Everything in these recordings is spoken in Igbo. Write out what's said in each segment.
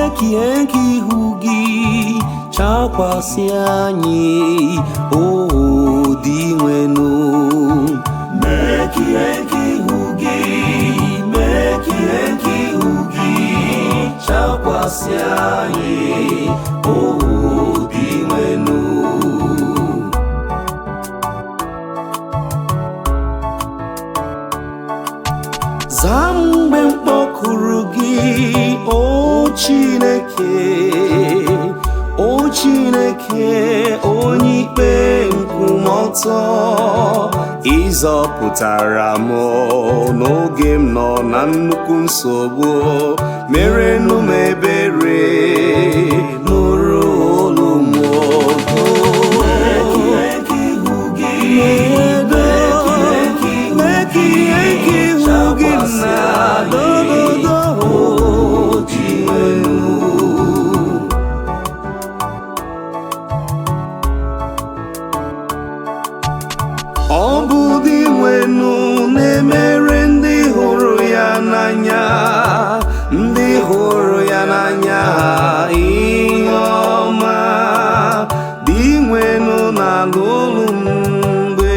Mee ka ihe nke ihu gị chakwasị anyị, o Dinwenụ. Mee ka ihe nke ihu gị, mee ka ihe nke ihu gị chakwasị anyị, o Dinwenụ. Zaa mgbe m kpọkuru gị, o Chineke, o Chineke, onye ikpe nkwụmọtọ. Ịzọpụtara m n'oge m nọ na nnukwu nsogbu, merenụ m ebere, nụrụ olu m. Mee ka ihe nke ihu gị na dododo, o Dinwenụ. Ọ bụ Dinwenụ na-emere ndị hụrụ ya n'anya, ndị hụrụ ya n'anya ihe ọma. Dinwenụ na-alụ olu m mgbe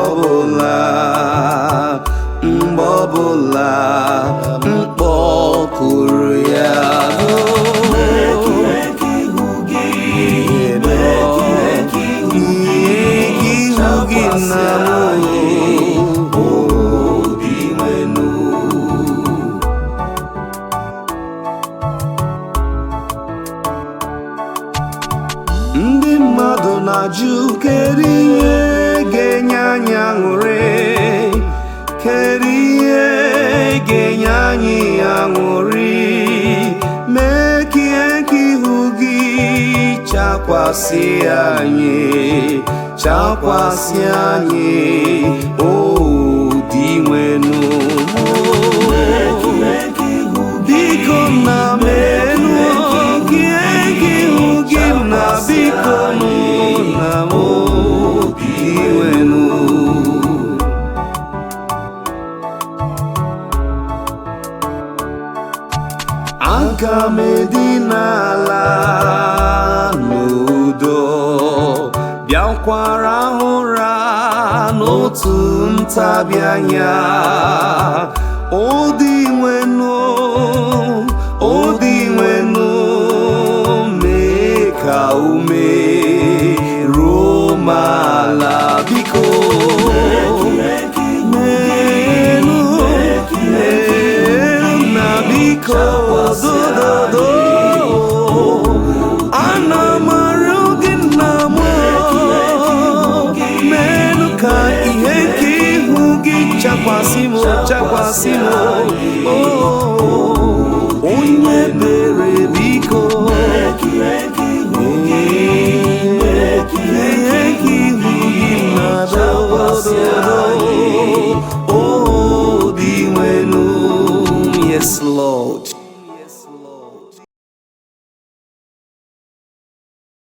ọbụla, mgbe ọbụla m kpọkuru ya. Ihe nke ihu gị na o Dinwenụ. Ndị mmadụ na-ajụ kedu ihe ga-enye anyị aṅụrị, kedu ihe ga-enye anyị aṅụrị. Mee ka ihe nke ihu gị chakwasị anyị, chakwasị anyị, o Dinwenụ. Biko na menụ ka ihe nke ihu gị na biko nụ na m, o Dinwenụ. Aga m edina ala n'udo, bịakwara ụra n'otu ntabi anya. O Dinwenụ, o Dinwenụ, mee ka ume ruo m ala, biko. Menụ, menụ na biko, dododo. Ana m arịọ gị nna m, menụ ka ihe nke ihu gị chakwasị m, chakwasị m, o.